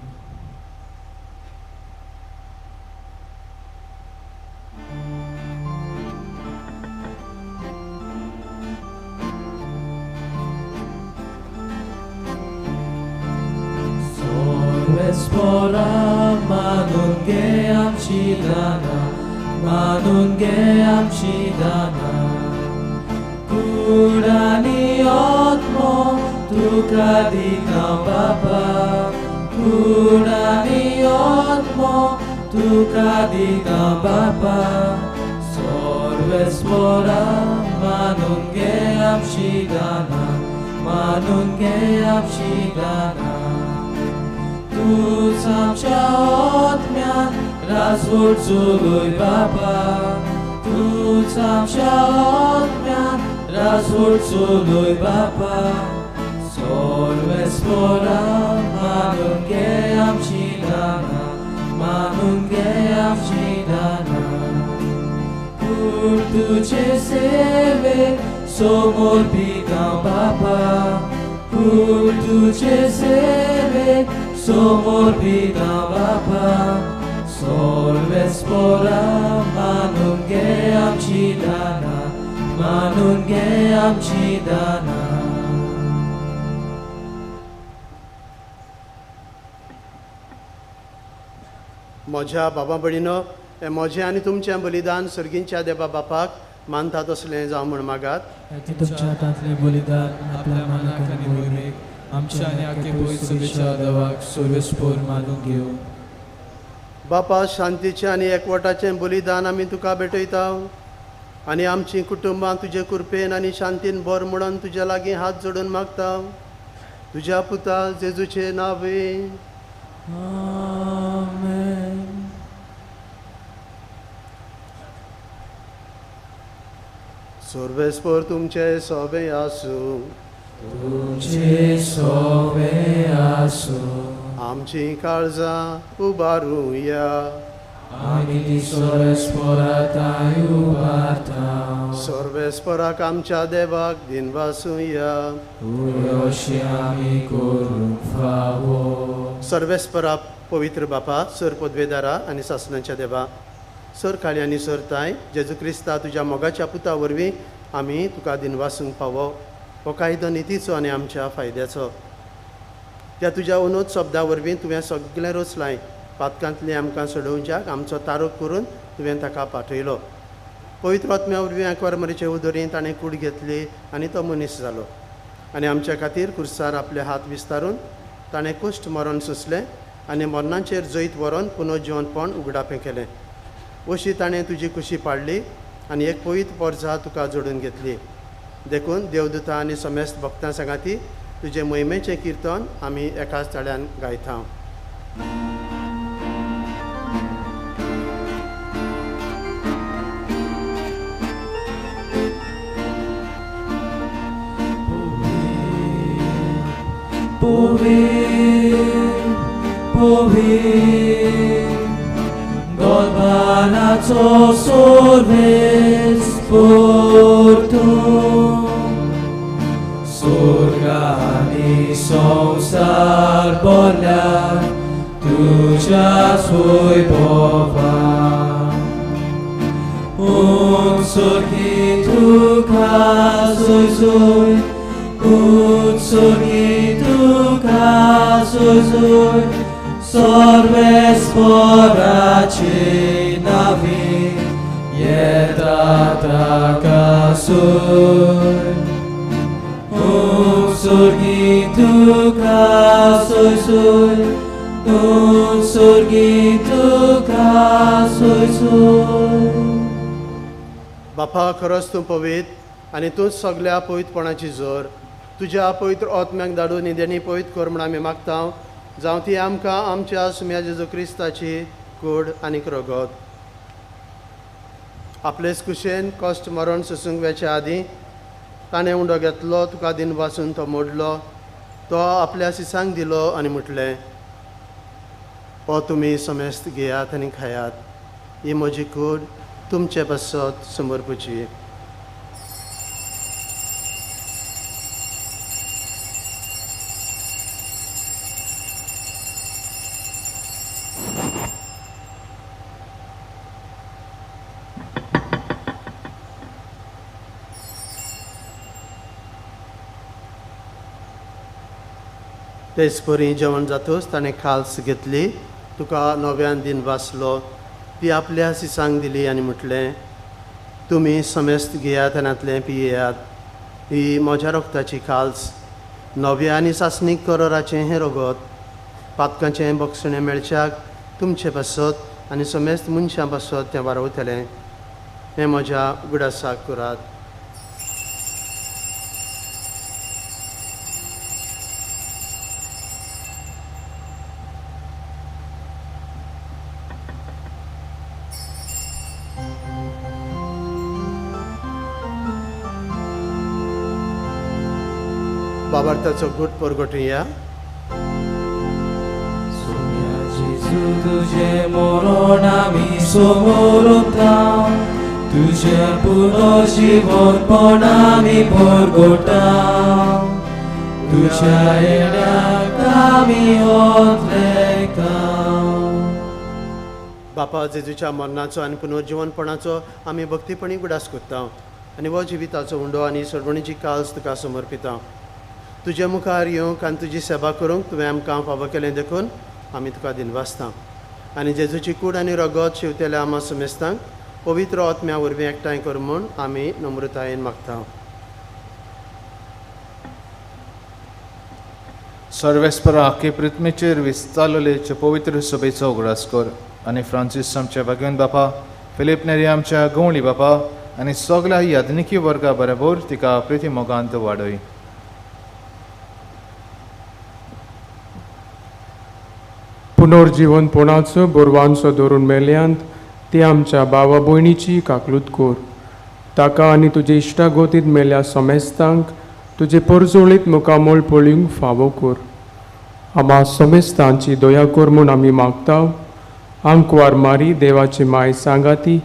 मानून गे आमची दाना, कूड आनी आत्मो तुका दिता बापा, कूड आनी आत्मो तुका दिता बापा। सर्वेस्परा मानून गे आमची दाना, मानून गे आमची दाना। तूच आमच्या आत्म्यान राजवट चलय बापा, तूच आमच्या आत्म्यान राजवट चलय बापा। सर्वेस्परा मानून गे आमची दाना, मानून गे आमची दाना। कूड तुजे सेवेक समर्पिता बापा, कूड तुजे सेवेक समर्पिता बापा। सर्वेस्परा मानून गे आमची दाना, मानून गे आमची दाना। म्हज्या बाबा भयणीनो, हें म्हजें आनी तुमचें बलिदान सर्गींच्या देवा बापाक मानता तसलें जावं म्हूण मागात। तुमच्या हातांतलें बलिदान आपल्या मानाक आनी मोहिमेक आमच्या आनी आख्खे पवित्र सभेच्या देवाक सर्वेस्पर मानून घेवं। बापा, शांतीचें आनी एकवटाचें बलिदान आमी तुका भेटयता आनी आमचीं कुटुंबां तुजे कृपेन आनी शांतीन भर म्हणून तुज्या लागीं हात जोडून मागता। तुज्या पुता जेजूचे नांवे आमेन। सर्वेस्पर तुमचे सोबे आसूं, तुमचे सोबे आसूं। आमची काळजां उबारुया, आमी सर्वेस्परा तांय उबारता। सर्वेस्पराक आमच्या देवाक दिनवासुया, अशें आमी करूंक फावो। सर्वेस्परा पवित्र बापा, सर पदवेदारा आनी सासणाच्या देवा, सर काळी आनी सर ताय जेजू क्रिस्ता तुज्या मोगाच्या पुता वरवीं आमी तुका दिनवासूंक फावो। हो कायदो नितीचो आनी आमच्या फायद्याचो। त्या तुज्या उनोद शब्दा वरवीं तुवें सगळें रचलाय, पातकांतलें आमकां सोडोवच्याक आमचो तारोक करून तुवें ताका पाठयलो। पवित्र आत्म्या वरवीं आंकवार मरेचे उदरीन ताणें कूड घेतली आनी तो मनीस जालो आनी आमच्या खातीर कुर्सार आपले हात विस्तारून ताणें कुश्ट मरण सोंसलें आनी मरणाचेर जैत व्हरोन पुनर्जिवनपण उगडापें केलें। अशी ताणें तुजी कुशी पाडली आनी एक पवित्र पोरजा तुका जोडून घेतली। देखून देवदूता आनी समेस्त भक्तां सांगाती तुजे मोहिमेचें किर्तन आमी एकाच ताळ्यान गायता। Golbanațo sorves portu, Surgani संसार भरल्यार तुज्या वैभवा। उत्सर्गी तुका सोय, उत्सर्गी तुका सोय, सर्वेस्पराचे नांवे येता ताका सोय। उत्सर्गी तुका सोय, उत्सर्गी तुका सोय। बापा, खरोच तूं पवित्र आनी तूंच सगल्या पवित्रपणाची जोर। तुज्या पवित्र आत्म्याक धाडून निदेणी पवित्र कर म्हूण आमी मागता। जावं ती आमकां आमच्या सुम्या जेजू क्रिस्ताची कूड आनी रगत। आपलेच कुशेन कश्ट मरण सोसूंक वेच्या आदीं ताणें उंडो घेतलो, तुका दिन वासून तो मोडलो, तो आपल्या सिसांक दिलो आनी म्हटलें, हो तुमी समेस्त घेयात आनी खायात, ही म्हजी कूड तुमचे पासत समर्पची. तेच परी जेवण जातूच ताणें खाल्स घेतली, तुका नव्यान दिन वाचलो, ती आपल्या सिसांक दिली आनी म्हटलें, तुमी समेस्त घेयात आनी पियेयात, ही म्हज्या रोगताची खाल्स, नव्या आनी सासणीक करोराचें हें रोगत, पातकांचें बक्षणें मेळच्याक तुमचे पासत आनी समेस्त मनशां पासत तें वारवतलें. हें म्हज्या उगडासाक करात. बाबार्थाचो गुट परगटुया. जेजू तुझे मरण आमी समोरता, तुझे पुनर्जीवनपण आमी परगटा, तुझ्या येण्याक आमी ओतलेता. बापा जेजूच्या मरणाचो आनी पुनर्जीवनपणाचो आमी भक्तीपणी उगडास करता आनी हो जिविताचो उंडो आनी सोडवणीची काल्स तुका समर्पिता. तुजे मुखार येवंक आनी तुजी सेवा करूंक तुवें आमकां फावो केलें देखून आमी तुका दिनवासता. आनी जेजूची कूड आनी रगत शिवतल्या आमा समेस्तांक पवित्र आत्म्या वरवीं एकठांय कर म्हूण आमी नम्रतायेन मागता. सर्वेस्परा आखे पृथ्वीचेर विस्तारलेले पवित्र सभेचो उगडास कर आनी फ्रांसीस आमच्या भाग्यवन बापा, फिलीप नेरी आमच्या गवळी बापा आनी सगळ्या यादनिकी वर्गा बरोबर तिका प्रिती मोगांत वाडय. पुनर्जीवनपणाचो बोरवांचो धरून मेल्यांत ती आमच्या भावा भयणीची काकलूत कोर. ताका आनी तुजे इश्टागोतीत मेल्या समेस्तांक तुजे परजोळीत मुखामोल पळोवंक फावो कोर. आमा समेस्तांची दया कोर म्हूण आमी मागता. आंकवार मारी देवाची माय सांगाती,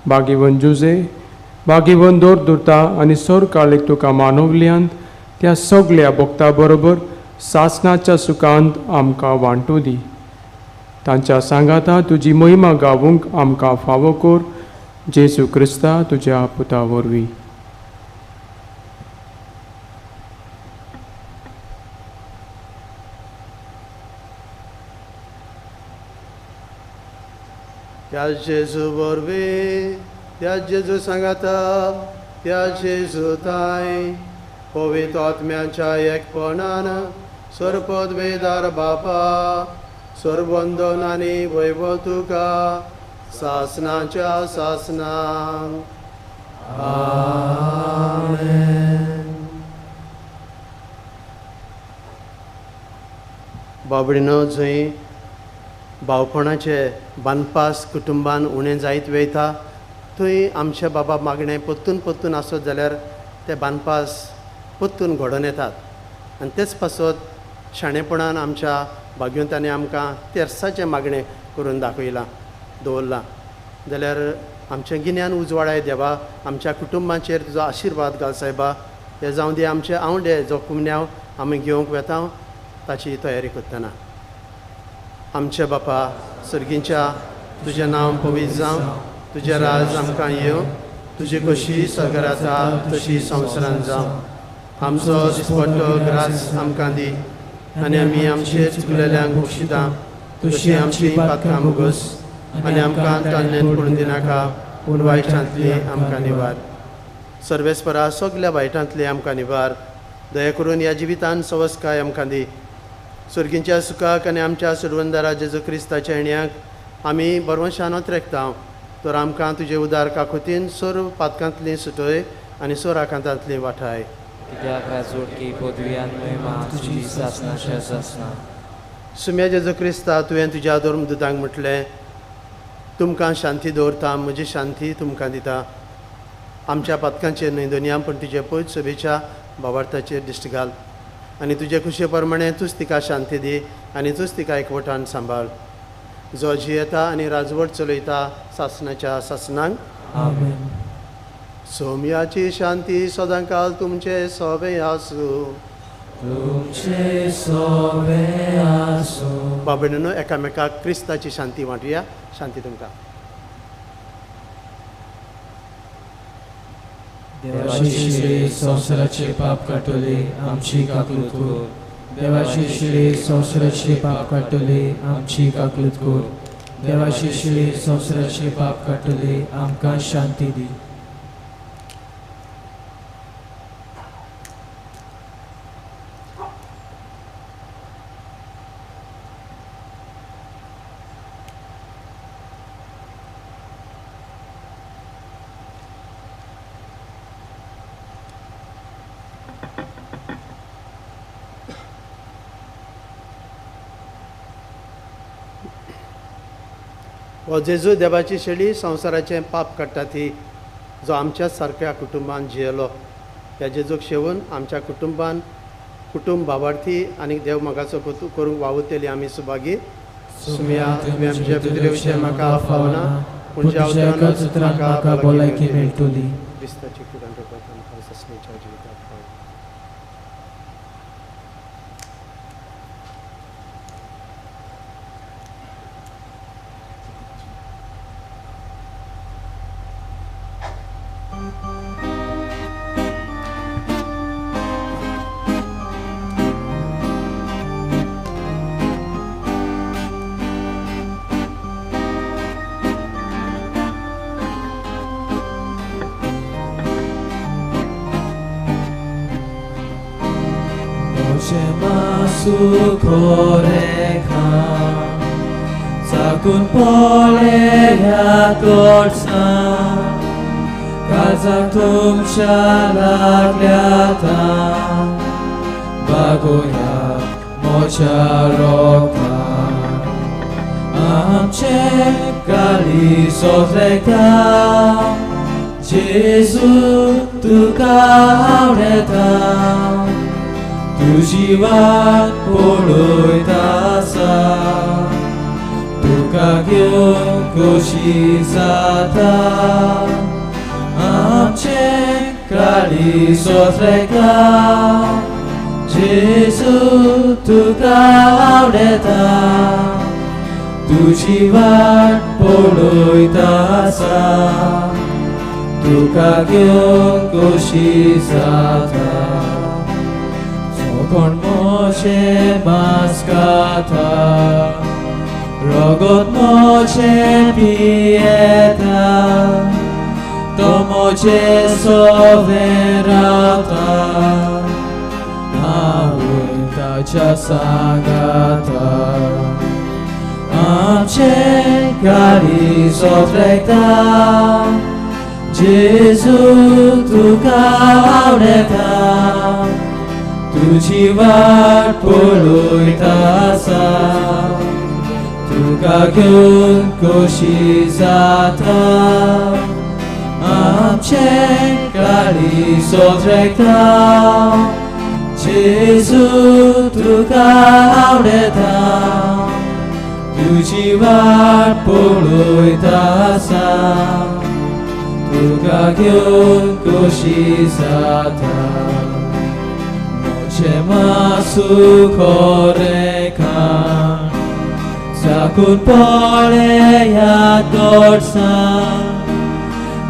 बागेवन जुजे, बागेवन दोर दुरता आनी सोरकाळीक तुका मानवल्यांत त्या सगल्या भक्ता बरोबर सासणाच्या सुखांत आमकां वांटू दी. तांच्या सांगाता तुजी महिमा गावूंक आमकां फावो कोर. जेजू क्रिस्ता तुज्या पुता वरवीं. त्या जेजू वरवीं, त्या जेजू सांगाता, त्या जेजू ताय पवित्र आत्म्याच्या एकपणान सर्वपदवेदार बापा, सर्वंदन आनी वैभव तुका सासनाच्या सासनां. आमेन. बाबडीनो, जंय भावपणाचे बांदपास कुटुंबान उणें जायत वयता थंय आमच्या बाबा मागणें परतून परतून आसत जाल्यार ते बांदपास परतून घडोवन येतात. आनी तेच पासत शाणेपणान आमच्या भाग्यवंतांनी आमकां तेर्साचें मागणें करून दाखयलां दवरलां. जाल्यार आमचें गिन्यान उजवाडाय देवा, आमच्या कुटुंबाचेर तुजो आशिर्वाद घाल सायबा. हे जावं दी आमचे आवंडे जो कुमन्यांव आमी घेवंक वेता ताची तयारी करतना. आमचे बापा सर्गींच्या, तुजें नांव पवित्र जावं, तुजें राज आमकां येवं, तुजी कशी सगळ्या जाता तशी संवसारांत जावं. आमचो दिसपट्टो ग्रास आमकां दी आनी आमी आमचे चुकलेल्यांक बक्षिता तशी आमची पातकां भोगस आनी आमकां तान्नेन पडून दिनाका, पूण वायटांतली आमकां निवार. सर्वेस्परा सगल्या वायटांतली आमकां निवार. दया करून ह्या जिवितान सवस्काय आमकां दी. सर्गींच्या सुखाक आनी आमच्या सुरवंदारा जेजू क्रिस्ताच्या येण्याक आमी बरवशानत रेखता. तर आमकां तुजे उदार काकुतीन सर्व पातकांतली सुटय आनी सोर आकांतांतली वाठाय. कित्याक राजवटकी पदवी आनी महिमा तुजी सासणाच्या सासणा. सुम्या जेजू क्रिस्ता, तुवें तुज्या धर्मदुतांक म्हटलें, तुमकां शांती दवरता, म्हजी शांती तुमकां दिता. आमच्या पातकांचेर न्हय दोनया पूण तुजे पयत सभेच्या भावार्थाचेर दिश्ट घाल आनी तुजे खुशे प्रमाणे तूंच तिका शांती दी आनी तूंच तिका एकवटान सांबाळ, जो जियेता आनी राजवट चलयता सासणाच्या सासणांक. आमेन. सोम्याची शांती सदांकाल तुमचे सोबे आसूं. तुमचे सोबे आसूं. बाबेणो एकामेकाक क्रिस्ताची शांती वांटुया. शांती तुमकां. देवाची शिळे संवसाराचे पाप काडटले आमची काकलूत कर. देवाची शिळे संवसाराचे पाप काडटले आमची काकलूत कर. देवाची शिळे संवसाराचे पाप काडटले आमकां शांती दी. हो जेजू देवाची शेळी संवसाराचें पाप काडटा ती, जो आमच्या सारक्या कुटुंबान जियेलो. ह्या जेजूक शेवून आमच्या कुटुंबान कुटुंब भावार्थी आनी देव मोगाचो करूंक वावुरतली आमी सुभागी. सुमया तुमी आमच्या भितर येवचें म्हाका फावना, पूण ज्या उतरान म्हाका भलायकी मेळटली. क्रिस्ताची कुडान रोखत आमकां सासणेच्या जिवितांत पावो. साकून पळया तोडसां काळजाक तुमच्या लागल्या बागोया मोच्या रोगतान आमचे काळीज सोदरेता जेजू तुका आवडता तुजी वाट पळयता आसा तुका घेवन खोशी जाता आमचें काळीज सोदरेता जेजू तुका आवडता तुजी वाट पळयता आसा तुका घेवन खोशी जाता. कोण मोशे मास खाता रगत मोशे पियेता तो मोजे सोवे रावता हांव ताच्या सांगाता आमचें काळीज सोदरेता जेजू तुका आवडता तुजी वाट पळयता आसा तुका घेवन खोशी जाता आमचें काळीज सोदरेता जेजू तुका आवडता तुजी वाट पळयता आसा तुका घेवन खोशी जाता. मासुखोरेखान साकून पळया तोडसां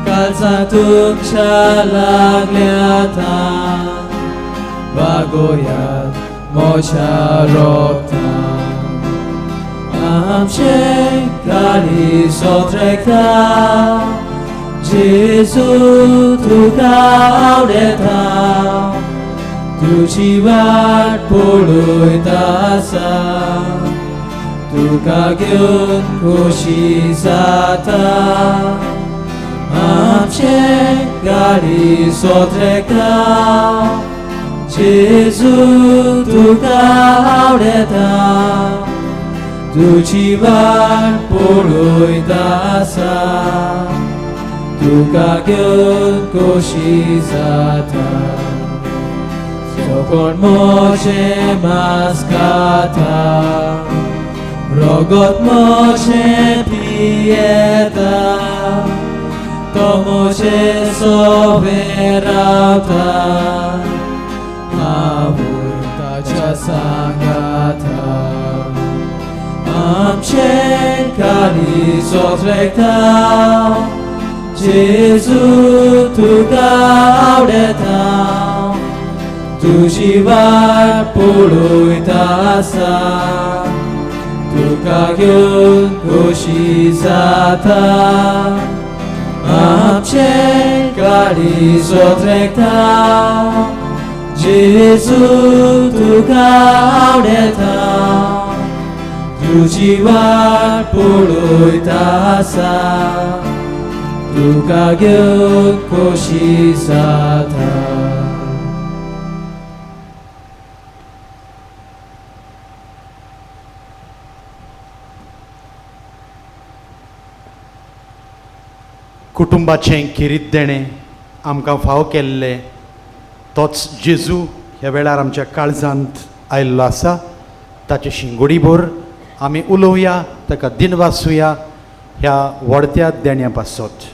काळजाक तुमच्या लागल्या बागोयात मोच्या रोगतान आमचें काळीज सोदरेता जेजू तुका आवडता तुजी वाट पळयता आसा तुका घेवन खोशी जाता आमचें काळीज सोदरेता जेजू तुका आवडता तुजी वाट पळयता आसा, तुका घेवन खोशी जाता. जो कोण म्हजें मांस खाता, रगत म्हजें पियेता, तो म्हजे सोबें रावता, हांवूय ताच्या सांगाता. आमचें काळीज ओतरेकता, जेजू तुका आवडटा, तुजी वाट पळयता आसा, तुका घेवन खोशी जाता. आमचें काळीज ओतरेकता, जेजू तुका आवडटा, तुजी वाट पळयता आसा, तुका घेवन खोशी जाता. कुटुंबाचें किरीत देणें आमकां फाव केल्लें तोच जेजू ह्या वेळार आमच्या काळजांत आयिल्लो आसा. ताचे शिंगोडीभर आमी उलोवया, ताका दिनवासुया ह्या व्हडत्या देण्या पासत.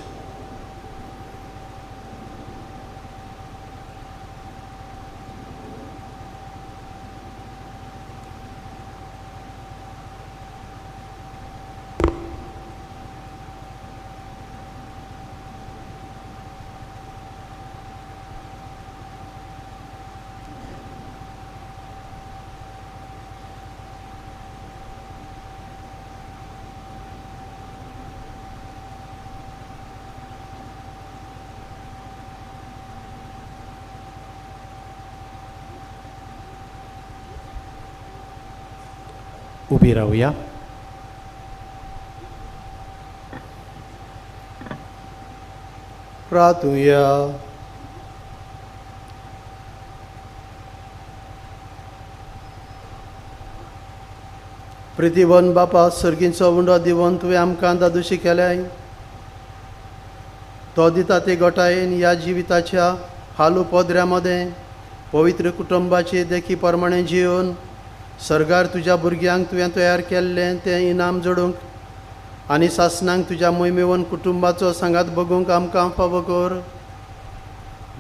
उबी रावया. प्रार्थुया. प्रितीवन बापा, सर्गींचो उंडो दिवन तुवें आमकां दादोशी केल्याय, तो दिता ते गोटायेन ह्या जिविताच्या हालू पदऱ्या मदें पवित्र कुटुंबाचे देखी प्रमाणें जिवन सर्गार तुज्या भुरग्यांक तुवें तयार केल्लें तें इनाम जोडूंक आनी सासणांक तुज्या मोहिमेवन कुटुंबाचो सांगात बगूंक आमकां फावो कर.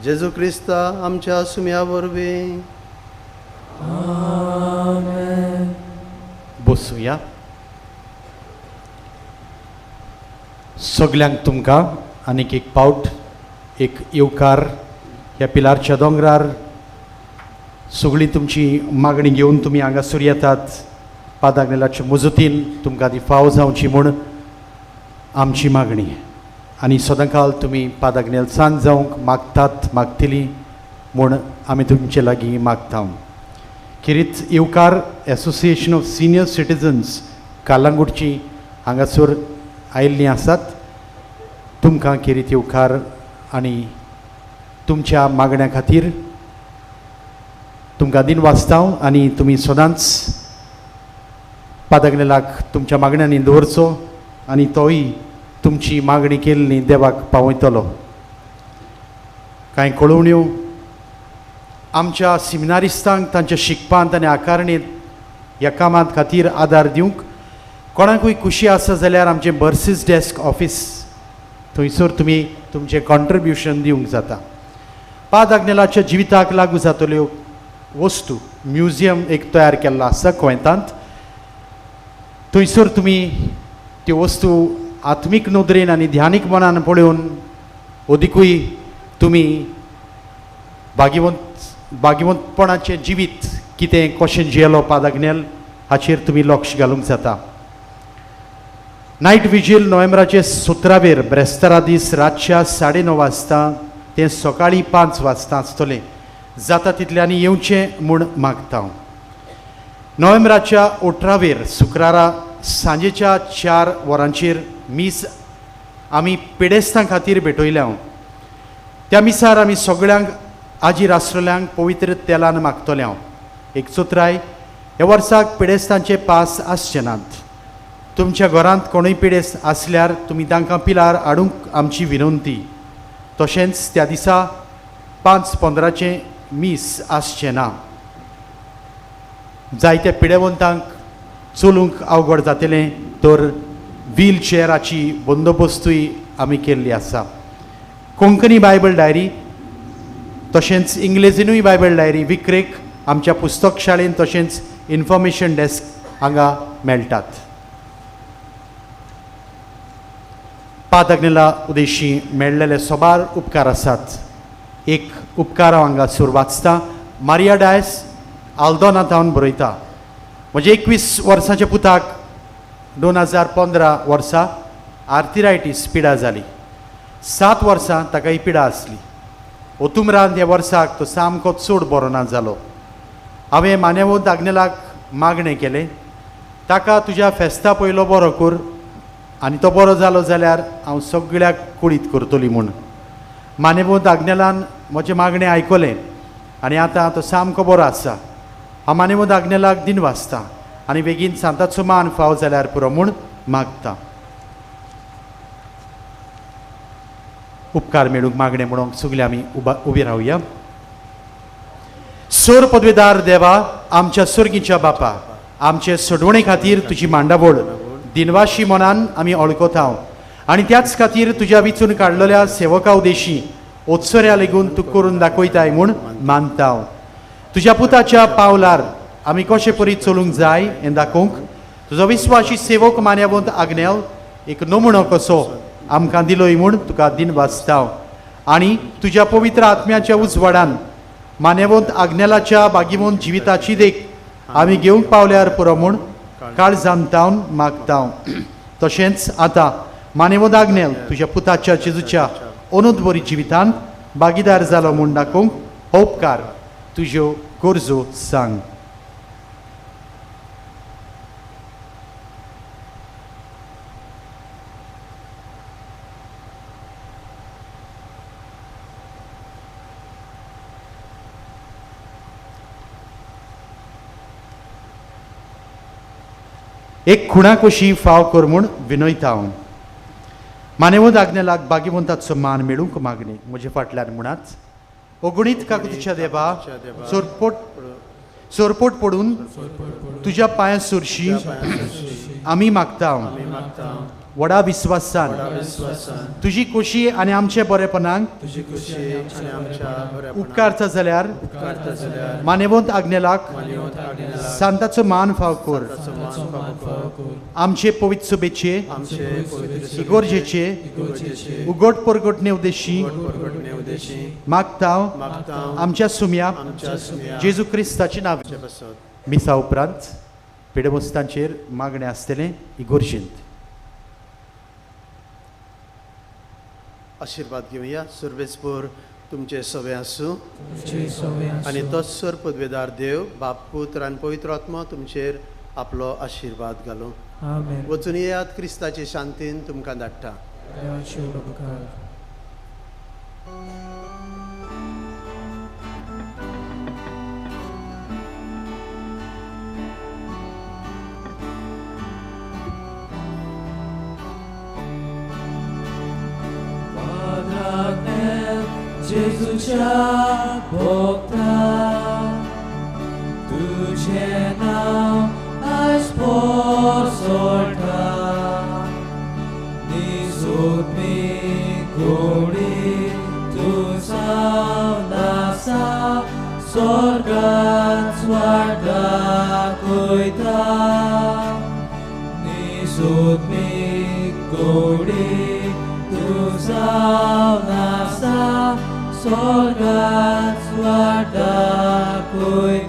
जेजू क्रिस्ता आमच्या सुम्या वरवीं. बसुया. सगल्यांक तुमकां आनीक एक पावट एक येवकार ह्या पिलारच्या दोंगरार. सगळीं तुमची मागणी घेवन तुमी हांगासर येतात. पादाग्नेलाचे मुजतीन तुमकां ती फाव जावची म्हूण आमची मागणी. आनी सदांकाल तुमी पादाग्नेल सांज जावंक मागतात, मागतली म्हूण आमी तुमचे लागीं मागता. खेरीत येवकार एसोसिएशन ऑफ सिनियर सिटीजन्स कालांगुटची हांगासर आयिल्लीं आसात. तुमकां खेरीत येवकार आनी तुमच्या मागण्या खातीर तुमकां दिनवासता. आनी तुमी सदांच पादाग्नेलाक तुमच्या मागण्यांनी दवरचो आनी तोय तुमची मागणी केल्ली देवाक पावयतलो. कांय कळोवण्यो आमच्या सिमिनारिस्तांक तांच्या शिकपांत आनी आकारणींत ह्या कामांत खातीर आदार दिवंक कोणाकूय खुशी आसा जाल्यार आमचें बर्सीस डेस्क ऑफीस थंयसर तुमी तुमचें कॉन्ट्रिब्युशन दिवंक जाता. पादाग्नेलाच्या जिविताक लागू जातल्यो वस्तू म्युझियम एक तयार केल्लो आसा गोंयतांत. थंयसर तुमी त्यो वस्तू आत्मीक नदरेन आनी ध्यानीक मनान पळोवन अदिकूय तुमी भाग्यवंतपणाचें जिवीत कितें कशें जियेलो पादाग्नेल हाचेर तुमी लक्ष घालूंक जाता. नायट विजील नोव्हेंबराचे 17वेर ब्रेस्तारा दीस रातच्या 9:30 वाजता तें सकाळीं 5 वाजता आसतलें. जाता तितल्यांनी येवचें म्हूण मागता. नोव्हेंबराच्या 18वेर शुक्रारा सांजेच्या 4 वरांचेर मीस आमी पिडेस्तां खातीर भेटयल्या. त्या मिसार आमी सगळ्यांक आजी राष्ट्रल्यांक पवित्र तेलान मागतले. एक चतुराय ह्या वर्साक पिडेस्तांचे पास आसचे नात. तुमच्या घरांत कोणूय पिडेस्त आसल्यार तुमी तांकां पिलार हाडूंक आमची विनंती. तशेंच त्या दिसा 5:15 मीस आसचें ना. जायत्या पिडेवंतांक चलूंक अवघड जातलें तर व्हील चेअराची बंदोबस्तूय आमी केल्ली आसा. कोंकणी बायबल डायरी तशेंच इंग्लेजीनूय बायबल डायरी विक्रेक आमच्या पुस्तक शाळेन तशेंच इन्फॉर्मेशन डेस्क हांगा मेळटात. पादग्नेला उदेशी मेळ्ळेले सोबार उपकार आसात. एक उपकार हांव हांगासर वाचता. मारिया डायस आल्दोना थावन बरयता, म्हजे 21 वर्सांच्या पुताक 2015 वर्सा आर्थरायटीस पिडा जाली. 7 वर्सां ताका ही पिडा आसली. ओतुमरान ह्या वर्साक तो सामको चड बरो ना जालो. हांवें मान्यवंत आग्नेलाक मागणें केलें, ताका तुज्या फेस्ता पयलो बरो कर आनी तो बरो जालो जाल्यार हांव सगळ्याक कुडीत करतली म्हूण. मान्यवंत आग्नेलान म्हजें मागणें आयकलें आनी आतां तो सामको बरो आसा. हांव मान्यवंत आग्नेलाक दिनवासता आनी बेगीन सांताचो मान फाव जाल्यार पुरो म्हूण मागता. उपकार मेळूंक मागणें म्हणूंक सगळे आमी उबी रावया. सोर पदवेदार देवा, आमच्या सर्गीच्या बापा, आमचे सोडवणे खातीर तुजी मांडावळ दिनवाशी मनान आमी ओळखता आनी त्याच खातीर तुज्या विचून काडलेल्या सेवका उदेशी ओत्सऱ्या लेगून तूं करून दाखयताय म्हूण मानता. तुज्या पुताच्या पावलार आमी कशे परी चलूंक जाय हें दाखोवंक तुजो विस्वाशी सेवक मान्यवंत आग्नेल एक नमुनो कसो आमकां दिलोय म्हूण तुका दिनवासता. आनी तुज्या पवित्र आत्म्याच्या उजवाडान मान्यवंत आग्नेलाच्या बागीवंत जिविताची देख आमी घेवंक पावल्यार पुरो म्हूण काळजान तावन मागता. तशेंच आतां मान्यवंत आग्नेल तुज्या पुताच्या जेजूच्या अनूत बरी जिवितांत भागीदार जालो म्हूण दाखोवंक हो उपकार तुज्यो गरजो सांग. एक खुणा कशी फाव कर म्हूण विनयता हांव. मान्यवंत आग्नेलाक बागीवंताचो मान मेळूंक मागणी म्हजे फाटल्यान म्हणात. अगणीत काकुतीच्या देवा, सोरपोट पडून तुज्या पांया सुरशी आमी मागता. व्हडा विस्वासान तुजी खोशी आनी आमचे बरेपणाक उपकारता जाल्यार मान्यवंत आग्नेलाक सांताचो मान फाव कर. आमचे पवित्र सभेचे इगोर्जेचे उगड परगटणे उद्देशी मागता आमच्या सुम्या जेजू क्रिस्ताचे नांव. मिसा उपरांत पिडेमस्तांचेर मागणें आसतलें इगोर्जेंत. आशिर्वाद घेवया. सर्वेस्पर तुमचे सवे आसूं आनी तोच सर पदवेदार देव बाप पुत्र आनी पवित्र आत्मा तुमचेर आपलो आशिर्वाद घालूं. वचून येयात, क्रिस्ताचे शांतीन तुमकां धाडटा. जेजूच्या भोगता तुझें नांव आयज पोरसोळटा, निसोदमी गोडी तूं जावन आसा, स्वर्गांत वाट दाखयता. निसोदमी गोडी तूं जावन आसा, स्वर्गांत वाट दाखयता.